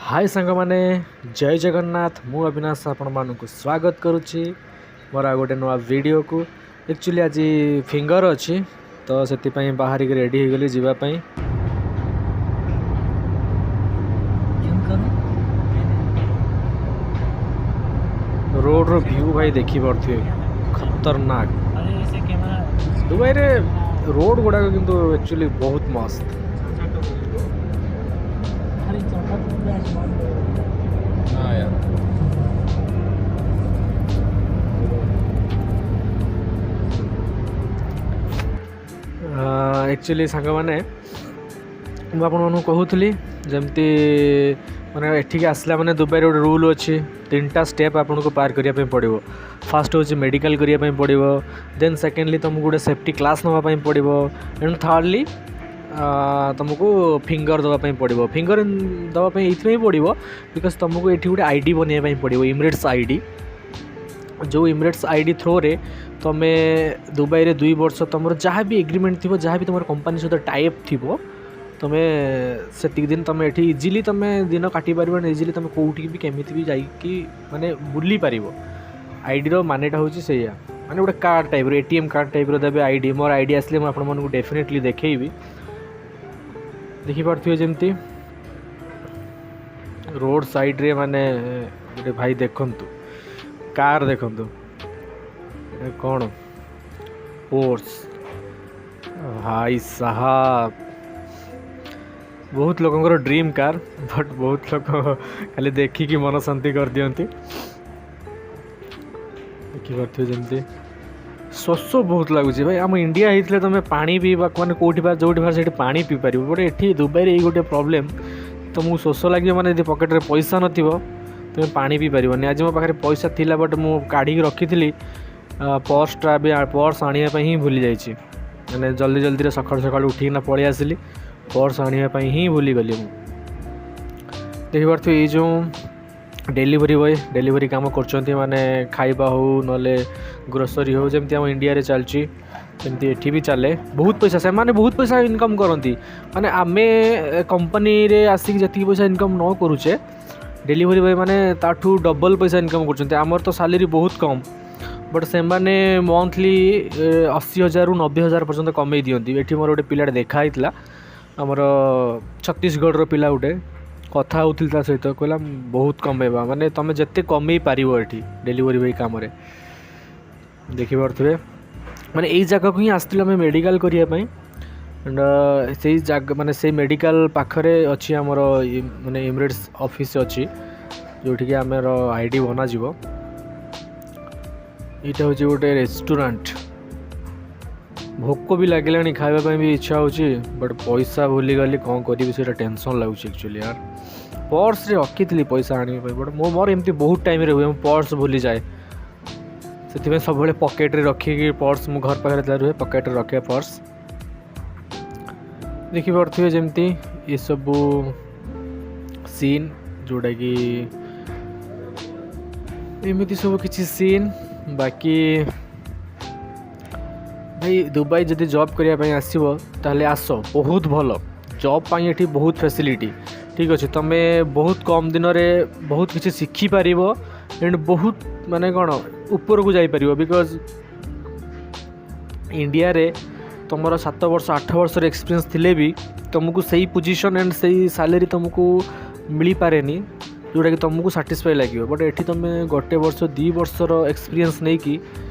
ହାଏ ସାଙ୍ଗମାନେ, ଜୟ ଜଗନ୍ନାଥ। ମୁଁ ଅବିନାଶ ଆପଣମାନଙ୍କୁ ସ୍ୱାଗତ କରୁଛି ମୋର ଆଉ ଗୋଟେ ନୂଆ ଭିଡ଼ିଓକୁ। ଆକ୍ଚୁଆଲି ଆଜି ଫିଙ୍ଗର ଅଛି ତ ସେଥିପାଇଁ ବାହାରିକି ରେଡ଼ି ହେଇଗଲି ଯିବା ପାଇଁ। ରୋଡ଼ର ଭ୍ୟୁ ଭାଇ ଦେଖିପାରୁଥିବେ, ଖତରନାକ। ଦୁବାଇରେ ରୋଡ଼ ଗୁଡ଼ାକ କିନ୍ତୁ ଆକ୍ଚୁଆଲି ବହୁତ ମସ୍ତ। हाँ यार। ଆକ୍ଚୁଆଲି ସାଙ୍ଗମାନେ, ମୁଁ ଆପଣମାନଙ୍କୁ କହୁଥିଲି ଯେମିତି ମାନେ ଏଠିକି ଆସିଲା ମାନେ ଦୁବାଇରେ ଗୋଟେ ରୁଲ୍ ଅଛି, ତିନିଟା ଷ୍ଟେପ୍ ଆପଣଙ୍କୁ ପାର କରିବା ପାଇଁ ପଡ଼ିବ। ଫାର୍ଷ୍ଟ ହେଉଛି ମେଡ଼ିକାଲ କରିବା ପାଇଁ ପଡ଼ିବ, ଦେନ୍ ସେକେଣ୍ଡଲି ତୁମକୁ ଗୋଟେ ସେଫ୍ଟି କ୍ଲାସ୍ ନେବା ପାଇଁ ପଡ଼ିବ, ଆଣ୍ଡ ଥାର୍ଡ଼ଲି ତୁମକୁ ଫିଙ୍ଗର ଦେବା ପାଇଁ ପଡ଼ିବ। ଫିଙ୍ଗର ଦେବା ପାଇଁ ଏଇଥିପାଇଁ ପଡ଼ିବ because ତୁମକୁ ଏଠି ଗୋଟେ I D ବନେଇବା ପାଇଁ ପଡ଼ିବ, ଇମିରେଟ୍ସ I D. ଯେଉଁ ଇମିରେଟ୍ସ I D ଥ୍ରୋରେ ତୁମେ ଦୁବାଇରେ 2 ବର୍ଷ ତୁମର ଯାହା ବି ଏଗ୍ରିମେଣ୍ଟ ଥିବ, ଯାହା ବି ତୁମର କମ୍ପାନୀ ସହିତ ଟାଇଅପ୍ ଥିବ, ତୁମେ ସେତିକି ଦିନ ତୁମେ ଏଠି ଇଜିଲି ତୁମେ ଦିନ କାଟିପାରିବ, ଇଜିଲି ତୁମେ କେଉଁଠିକି ବି କେମିତି ବି ଯାଇକି ମାନେ ବୁଲିପାରିବ। ଆଇଡ଼ିର ମାନେଟା ହେଉଛି ସେଇଆ, ମାନେ ଗୋଟେ କାର୍ଡ଼ ଟାଇପ୍ର, ଏଟିଏମ୍ କାର୍ଡ଼ ଟାଇପ୍ର ଦେବେ I D. ମୋର I D ଆସିଲେ ମୁଁ ଆପଣମାନଙ୍କୁ ଡେଫିନେଟଲି ଦେଖେଇବି। ଦେଖିପାରୁଥିବେ ଯେମିତି ରୋଡ଼ ସାଇଡ଼୍ରେ ମାନେ ଗୋଟେ ଭାଇ ଦେଖନ୍ତୁ, କାର୍ ଦେଖନ୍ତୁ, ଏଇଟା କ'ଣ ପୋର୍ସ। ଭାଇ ସାହାବ, ବହୁତ ଲୋକଙ୍କର ଡ୍ରିମ୍ କାର୍, ବଟ୍ ବହୁତ ଲୋକ ଖାଲି ଦେଖିକି ମନ ଶାନ୍ତି କରିଦିଅନ୍ତି। ଦେଖିପାରୁଥିବେ ଯେମିତି ଶୋଷ ବହୁତ ଲାଗୁଛି ଭାଇ। ଆମ ଇଣ୍ଡିଆ ହେଇଥିଲେ ତୁମେ ପାଣି ପିଇବାକୁ ମାନେ କେଉଁଠି ବା ଯେଉଁଠି ବା ସେଇଠି ପାଣି ପିଇପାରିବ, ବଟ୍ ଏଠି ଦୁବାଇରେ ଏଇ ଗୋଟେ ପ୍ରୋବ୍ଲେମ୍, ତୁମକୁ ଶୋଷ ଲାଗିବ ମାନେ ଯଦି ପକେଟରେ ପଇସା ନଥିବ ତୁମେ ପାଣି ପିଇ ପାରିବନି। ଆଜି ମୋ ପାଖରେ ପଇସା ଥିଲା, ବଟ୍ ମୁଁ କାଢ଼ିକି ରଖିଥିଲି ପର୍ସଟା ବି, ପର୍ସ ଆଣିବା ପାଇଁ ହିଁ ଭୁଲି ଯାଇଛି। ମାନେ ଜଲ୍ଦି ଜଲ୍ଦିରେ ସକାଳୁ ସକାଳୁ ଉଠିକିନା ପଳେଇ ଆସିଲି, ପର୍ସ ଆଣିବା ପାଇଁ ହିଁ ଭୁଲିଗଲି ମୁଁ। ଦେଖିପାରୁଥିବେ ଏଇ ଯେଉଁ ଡେଲିଭରି ବୟ ଡେଲିଭରି କାମ କରୁଛନ୍ତି, ମାନେ ଖାଇବା ହଉ ନହେଲେ ଗ୍ରୋସରୀ ହଉ, ଯେମିତି ଆମ ଇଣ୍ଡିଆରେ ଚାଲିଛି ସେମିତି ଏଠି ବି ଚାଲେ। ବହୁତ ପଇସା, ସେମାନେ ବହୁତ ପଇସା ଇନକମ୍ କରନ୍ତି। ମାନେ ଆମେ କମ୍ପାନୀରେ ଆସିକି ଯେତିକି ପଇସା ଇନକମ୍ ନ କରୁଛେ, ଡେଲିଭରି ବୟ ମାନେ ତାଠୁ ଡବଲ୍ ପଇସା ଇନକମ୍ କରୁଛନ୍ତି। ଆମର ତ ସାଲେରୀ ବହୁତ କମ୍, ବଟ୍ ସେମାନେ ମନ୍ଥଲି 80,000ରୁ 90,000 ପର୍ଯ୍ୟନ୍ତ କମେଇ ଦିଅନ୍ତି। ଏଠି ମୋର ଗୋଟେ ପିଲାଟେ ଦେଖା ହେଇଥିଲା, ଆମର ଛତିଶଗଡ଼ର ପିଲା ଗୋଟେ, କଥା ହେଉଥିଲି ତା ସହିତ, କହିଲା ବହୁତ କମେଇବା, ମାନେ ତୁମେ ଯେତେ କମେଇ ପାରିବ ଏଠି ଡେଲିଭରି ବୟ କାମରେ। ଦେଖିପାରୁଥିବେ ମାନେ ଏଇ ଜାଗାକୁ ହିଁ ଆସିଥିଲୁ ଆମେ ମେଡ଼ିକାଲ କରିବା ପାଇଁ। ଆଣ୍ଡ ସେଇ ଜାଗା ମାନେ ସେଇ ମେଡ଼ିକାଲ ପାଖରେ ଅଛି ଆମର ମାନେ ଏମିରେଟ୍ସ ଅଫିସ୍ ଅଛି, ଯେଉଁଠିକି ଆମର I D ବନାଯିବ। ଏଇଟା ହେଉଛି ଗୋଟେ ରେଷ୍ଟୁରାଣ୍ଟ। ଭୋକ ବି ଲାଗିଲାଣି, ଖାଇବା ପାଇଁ ବି ଇଚ୍ଛା ହେଉଛି, ବଟ୍ ପଇସା ଭୁଲିଗଲି, କ'ଣ କରିବି ସେଇଟା ଟେନସନ୍ ଲାଗୁଛି। ଆକ୍ଚୁଆଲି ୟାର ପର୍ସରେ ରଖିଥିଲି ପଇସା ଆଣିବା ପାଇଁ, ବଟ୍ ମୁଁ ମୋର ଏମିତି ବହୁତ ଟାଇମ୍ରେ ହୁଏ, ମୁଁ ପର୍ସ ଭୁଲିଯାଏ। ସେଥିପାଇଁ ସବୁବେଳେ ପକେଟ୍ରେ ରଖିକି ପର୍ସ, ମୁଁ ଘର ପାଖରେ ଯେତେବେଳେ ରୁହେ ପକେଟ୍ରେ ରଖେ ପର୍ସ। ଦେଖିପାରୁଥିବେ ଯେମିତି ଏସବୁ ସିନ୍, ଯେଉଁଟାକି ଏମିତି ସବୁ କିଛି ସିନ୍। ବାକି ଭାଇ, ଦୁବାଇ ଯଦି ଜବ୍ କରିବା ପାଇଁ ଆସିବ ତାହେଲେ ଆସ, ବହୁତ ଭଲ ଜବ୍ ପାଇଁ ଏଠି ବହୁତ ଫ୍ୟାସିଲିଟି। ଠିକ୍ ଅଛି, ତୁମେ ବହୁତ କମ୍ ଦିନରେ ବହୁତ କିଛି ଶିଖିପାରିବ ଆଣ୍ଡ ବହୁତ ମାନେ କ'ଣ ଉପରକୁ ଯାଇପାରିବ। Because ଇଣ୍ଡିଆରେ ତୁମର 7 ବର୍ଷ 8 ବର୍ଷର ଏକ୍ସପିରିଏନ୍ସ ଥିଲେ ବି ତୁମକୁ ସେଇ ପୋଜିସନ୍ ଆଣ୍ଡ ସେଇ ସାଲେରୀ ତୁମକୁ ମିଳିପାରେନି ଯେଉଁଟାକି ତୁମକୁ ସାଟିସ୍ଫାଇ ଲାଗିବ। ବଟ୍ ଏଠି ତୁମେ ଗୋଟେ ବର୍ଷ 2 ବର୍ଷର ଏକ୍ସପିରିଏନ୍ସ ନେଇକି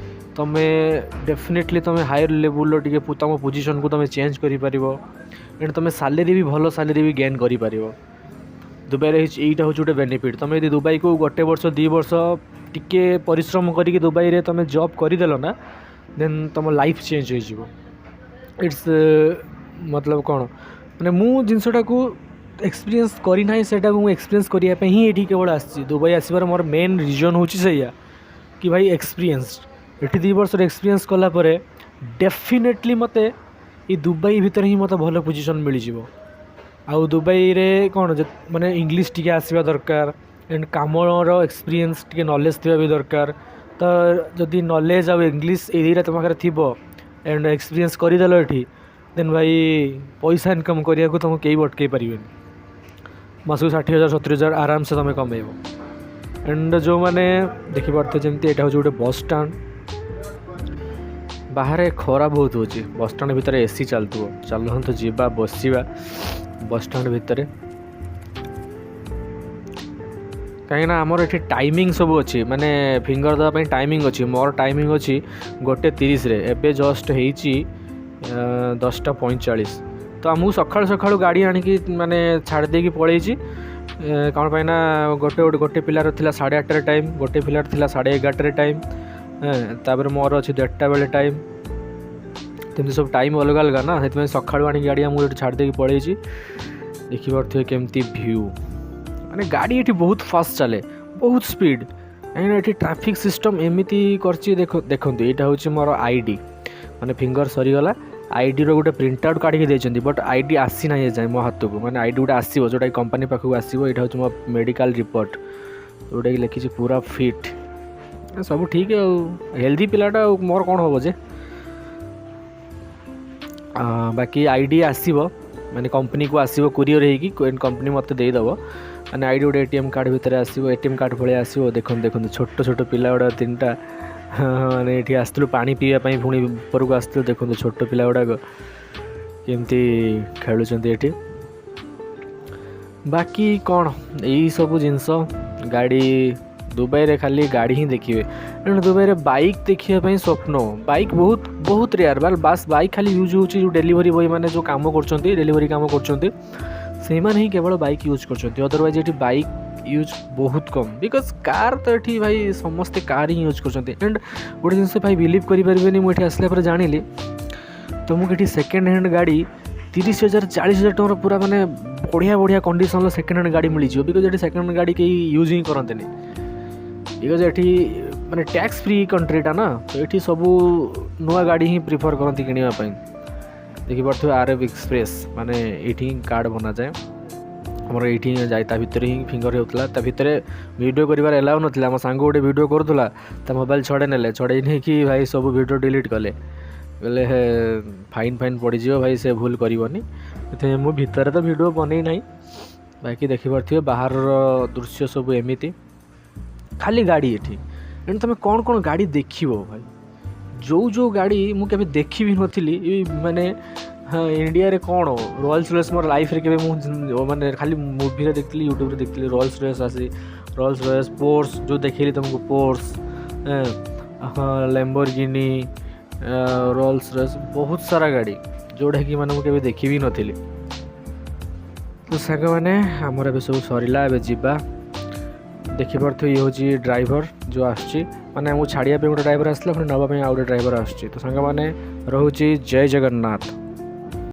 ତୁମେ ଡେଫିନେଟଲି ତୁମେ ହାୟର ଲେବୁଲ୍ର ଟିକେ ତୁମ ପୋଜିସନ୍କୁ ତୁମେ ଚେଞ୍ଜ କରିପାରିବ ଆଣ୍ଡ ତୁମେ ସାଲେରୀ ବି, ଭଲ ସାଲେରୀ ବି ଗେନ୍ କରିପାରିବ। ଦୁବାଇରେ ହେଇଛି ଏଇଟା ହେଉଛି ଗୋଟେ ବେନିଫିଟ୍। ତୁମେ ଯଦି ଦୁବାଇକୁ ଗୋଟେ ବର୍ଷ 2 ବର୍ଷ ଟିକେ ପରିଶ୍ରମ କରିକି ଦୁବାଇରେ ତୁମେ ଜବ୍ କରିଦେଲ ନା, ଦେନ୍ ତୁମ ଲାଇଫ୍ ଚେଞ୍ଜ ହେଇଯିବ। It's ମତଲବ କ'ଣ ମାନେ ମୁଁ ଜିନିଷଟାକୁ ଏକ୍ସପିରିଏନ୍ସ କରିନାହିଁ, ସେଇଟାକୁ ମୁଁ ଏକ୍ସପିରିଏନ୍ସ କରିବା ପାଇଁ ହିଁ ଏଠି କେବଳ ଆସିଛି। ଦୁବାଇ ଆସିବାର ମୋର ମେନ୍ ରିଜନ୍ ହେଉଛି ସେଇଆ କି ଭାଇ ଏକ୍ସପିରିଏନ୍ସ। ଏଠି 2 ବର୍ଷର ଏକ୍ସପିରିଏନ୍ସ କଲା ପରେ ଡେଫିନେଟଲି ମୋତେ ଏଇ ଦୁବାଇ ଭିତରେ ହିଁ ମୋତେ ଭଲ ପୋଜିସନ୍ ମିଳିଯିବ। ଆଉ ଦୁବାଇରେ କ'ଣ ମାନେ ଇଂଲିଶ ଟିକେ ଆସିବା ଦରକାର ଆଣ୍ଡ କାମର ଏକ୍ସପିରିଏନ୍ସ ଟିକେ ନଲେଜ୍ ଥିବା ବି ଦରକାର। ତ ଯଦି ନଲେଜ୍ ଆଉ ଇଂଲିଶ ଏଇ ଦୁଇଟା ତୁମ ପାଖରେ ଥିବ ଆଣ୍ଡ ଏକ୍ସପିରିଏନ୍ସ କରିଦେଲ ଏଠି, ଦେନ୍ ଭାଇ ପଇସା ଇନକମ୍ କରିବାକୁ ତୁମକୁ କେହି ଅଟକେଇ ପାରିବେନି। ମାସକୁ 60,000, 70,000 ଆରାମସେ ତୁମେ କମେଇବ। ଆଣ୍ଡ ଯେଉଁମାନେ ଦେଖିପାରୁଥିବେ ଯେମିତି, ଏଇଟା ହେଉଛି ଗୋଟେ ବସ୍ ଷ୍ଟାଣ୍ଡ। ବାହାରେ ଖରା ବହୁତ ହେଉଛି, ବସ୍ ଷ୍ଟାଣ୍ଡ ଭିତରେ ଏସି ଚାଲୁଥିବ। ଚାଲନ୍ତୁ ଯିବା, ବସିବା ବସ୍ ଷ୍ଟାଣ୍ଡ ଭିତରେ, କାହିଁକିନା ଆମର ଏଠି ଟାଇମିଂ ସବୁ ଅଛି, ମାନେ ଫିଙ୍ଗର ଦେବା ପାଇଁ ଟାଇମିଂ ଅଛି। ମୋର ଟାଇମିଂ ଅଛି 1:30ରେ। ଏବେ ଜଷ୍ଟ ହେଇଛି 10:45। ତ ଆମକୁ ସକାଳୁ ସକାଳୁ ଗାଡ଼ି ଆଣିକି ମାନେ ଛାଡ଼ି ଦେଇକି ପଳେଇଛି। କ'ଣ ପାଇଁ ନା ଗୋଟେ ଗୋଟେ ଗୋଟେ ପିଲାର ଥିଲା 8:30ରେ ଟାଇମ୍, ଗୋଟେ ପିଲାର ଥିଲା 11:30ରେ ଟାଇମ୍, ତାପରେ ମୋର ଅଛି 1:30 ବେଳେ ଟାଇମ୍। ତେମିତି ସବୁ ଟାଇମ୍ ଅଲଗା ଅଲଗା ନା, ସେଥିପାଇଁ ସକାଳୁ ଆଣିକି ଗାଡ଼ି ଆମକୁ ଏଠି ଛାଡ଼ି ଦେଇକି ପଳେଇଛି। ଦେଖିପାରୁଥିବେ କେମିତି ଭ୍ୟୁ, ମାନେ ଗାଡ଼ି ଏଠି ବହୁତ ଫାଷ୍ଟ ଚାଲେ, ବହୁତ ସ୍ପିଡ଼, କାହିଁକିନା ଏଠି ଟ୍ରାଫିକ୍ ସିଷ୍ଟମ୍ ଏମିତି କରିଛି। ଦେଖନ୍ତୁ, ଏଇଟା ହେଉଛି ମୋର ଆଇଡି, ମାନେ ଫିଙ୍ଗର ସରିଗଲା। ଆଇଡ଼ିର ଗୋଟେ ପ୍ରିଣ୍ଟ ଆଉଟ୍ କାଢ଼ିକି ଦେଇଛନ୍ତି, ବଟ୍ ଆଇଡି ଆସିନାହିଁ ଏଯାଏଁ ମୋ ହାତକୁ। ମାନେ ଆଇଡି ଗୋଟେ ଆସିବ, ଯେଉଁଟାକି କମ୍ପାନୀ ପାଖକୁ ଆସିବ। ଏଇଟା ହେଉଛି ମୋ ମେଡ଼ିକାଲ ରିପୋର୍ଟ, ଯେଉଁଟାକି ଲେଖିଛି ପୁରା ଫିଟ୍, ସବୁ ଠିକ୍ ଆଉ ହେଲ୍ଦି ପିଲାଟା, ଆଉ ମୋର କ'ଣ ହେବ ଯେ। ବାକି ଆଇଡି ଆସିବ, ମାନେ କମ୍ପାନୀକୁ ଆସିବ କୁରିୟର୍ ହେଇକି, କମ୍ପାନୀ ମୋତେ ଦେଇଦେବ। ମାନେ ଆଇଡି ଗୋଟେ ଏଟିଏମ୍ କାର୍ଡ଼ ଭିତରେ ଆସିବ, ଏଟିଏମ୍ କାର୍ଡ଼ ଭଳିଆ ଆସିବ। ଦେଖନ୍ତୁ ଦେଖନ୍ତୁ, ଛୋଟ ଛୋଟ ପିଲା ଗୁଡ଼ା ତିନିଟା, ମାନେ ଏଠି ଆସିଥିଲୁ ପାଣି ପିଇବା ପାଇଁ, ପୁଣି ଉପରକୁ ଆସିଥିଲୁ। ଦେଖନ୍ତୁ, ଛୋଟ ପିଲା ଗୁଡ଼ାକ କେମିତି ଖେଳୁଛନ୍ତି ଏଠି। ବାକି କ'ଣ ଏଇସବୁ ଜିନିଷ, ଗାଡ଼ି, ଦୁବାଇରେ ଖାଲି ଗାଡ଼ି ହିଁ ଦେଖିବେ। ତେଣୁ ଦୁବାଇରେ ବାଇକ୍ ଦେଖିବା ପାଇଁ ସ୍ୱପ୍ନ। ବାଇକ୍ ବହୁତ ବହୁତ ରେୟାର। ବାସ୍, ବାଇକ୍ ଖାଲି ୟୁଜ୍ ହେଉଛି ଯେଉଁ ଡେଲିଭରି ବୟ ମାନେ ଯେଉଁ କାମ କରୁଛନ୍ତି, ଡେଲିଭରି କାମ କରୁଛନ୍ତି, ସେଇମାନେ ହିଁ କେବଳ ବାଇକ୍ ୟୁଜ୍ କରୁଛନ୍ତି। ଅଦରୱାଇଜ୍ ଏଠି ବାଇକ୍ ୟୁଜ୍ ବହୁତ କମ୍, because car ତ ଏଠି ଭାଇ ସମସ୍ତେ କାର୍ ହିଁ ୟୁଜ୍ କରୁଛନ୍ତି। ଆଣ୍ଡ ଗୋଟେ ଜିନିଷ ଭାଇ ବିଲିଭ୍ କରିପାରିବେନି, ମୁଁ ଏଠି ଆସିଲା ପରେ ଜାଣିଲି, ତୁମକୁ ଏଠି ସେକେଣ୍ଡ ହ୍ୟାଣ୍ଡ ଗାଡ଼ି 30,000, 40,000 ଟଙ୍କାର ପୁରା ମାନେ ବଢ଼ିଆ ବଢ଼ିଆ କଣ୍ଡିସନ୍ର ସେକେଣ୍ଡ ହ୍ୟାଣ୍ଡ ଗାଡ଼ି ମିଳିଯିବ, because ଏଠି ସେକେଣ୍ଡ ହ୍ୟାଣ୍ଡ ଗାଡ଼ି କେହି ୟୁଜ୍ ହିଁ କରନ୍ତିନି, because ଏଠି ମାନେ ଟ୍ୟାକ୍ସ ଫ୍ରି କଣ୍ଟ୍ରିଟା ନା, ତ ଏଠି ସବୁ ନୂଆ ଗାଡ଼ି ହିଁ ପ୍ରିଫର୍ କରନ୍ତି କିଣିବା ପାଇଁ। ଦେଖିପାରୁଥିବେ ଆରବ ଏକ୍ସପ୍ରେସ୍, ମାନେ ଏଇଠି ହିଁ କାର୍ଡ଼ ବନାଯାଏ ଆମର, ଏଇଠି ହିଁ ଯାଇ ତା ଭିତରେ ହିଁ ଫିଙ୍ଗର ହେଉଥିଲା। ତା ଭିତରେ ଭିଡ଼ିଓ କରିବାର ଏଲାଉ ନଥିଲା। ଆମ ସାଙ୍ଗ ଗୋଟେ ଭିଡ଼ିଓ କରୁଥିଲା, ତା ମୋବାଇଲ୍ ଛଡ଼େଇ ନେଲେ। ଛଡ଼େଇ ନେଇକି ଭାଇ ସବୁ ଭିଡ଼ିଓ ଡିଲିଟ୍ କଲେ। କହିଲେ ଫାଇନ୍ ଫାଇନ୍ ପଡ଼ିଯିବ ଭାଇ, ସେ ଭୁଲ କରିବନି। ସେଥିପାଇଁ ମୁଁ ଭିତରେ ତ ଭିଡ଼ିଓ ବନେଇ ନାହିଁ। ବାକି ଦେଖିପାରୁଥିବେ ବାହାରର ଦୃଶ୍ୟ ସବୁ ଏମିତି, ଖାଲି ଗାଡ଼ି ଏଠି। ଏଣୁ ତୁମେ କ'ଣ କ'ଣ ଗାଡ଼ି ଦେଖିବ ଭାଇ, ଯେଉଁ ଯେଉଁ ଗାଡ଼ି ମୁଁ କେବେ ଦେଖି ବି ନଥିଲି। ଏଇ ମାନେ ହଁ, ଇଣ୍ଡିଆରେ କ'ଣ ରୋଲ୍ସ ରଏସ୍, ମୋର ଲାଇଫ୍ରେ କେବେ ମୁଁ ମାନେ ଖାଲି ମୁଭିରେ ଦେଖିଥିଲି, ୟୁଟ୍ୟୁବରେ ଦେଖିଥିଲି ରୋଲ୍ସ ରଏସ୍ ଆସି, ରୋଲ୍ସ ରଏସ୍, ପୋର୍ସ ଯେଉଁ ଦେଖେଇଲି ତୁମକୁ, ପୋର୍ସ, ହଁ, ଲେମ୍ବରଗିନି, ରୋଲ୍ସ ରଏସ୍, ବହୁତ ସାରା ଗାଡ଼ି ଯେଉଁଟାକି ମାନେ ମୁଁ କେବେ ଦେଖି ବି ନଥିଲି। ତ ସାଙ୍ଗମାନେ, ଆମର ଏବେ ସବୁ ସରିଲା, ଏବେ ଯିବା। ଦେଖିପାରୁଥିବେ, ଇଏ ହେଉଛି ଡ୍ରାଇଭର ଯେଉଁ ଆସୁଛି, ମାନେ ଆମକୁ ଛାଡ଼ିବା ପାଇଁ ଗୋଟେ ଡ୍ରାଇଭର ଆସିଲା, ପୁଣି ନେବା ପାଇଁ ଆଉ ଗୋଟେ ଡ୍ରାଇଭର ଆସୁଛି। ତ ସାଙ୍ଗମାନେ, ରହୁଛି, ଜୟ ଜଗନ୍ନାଥ।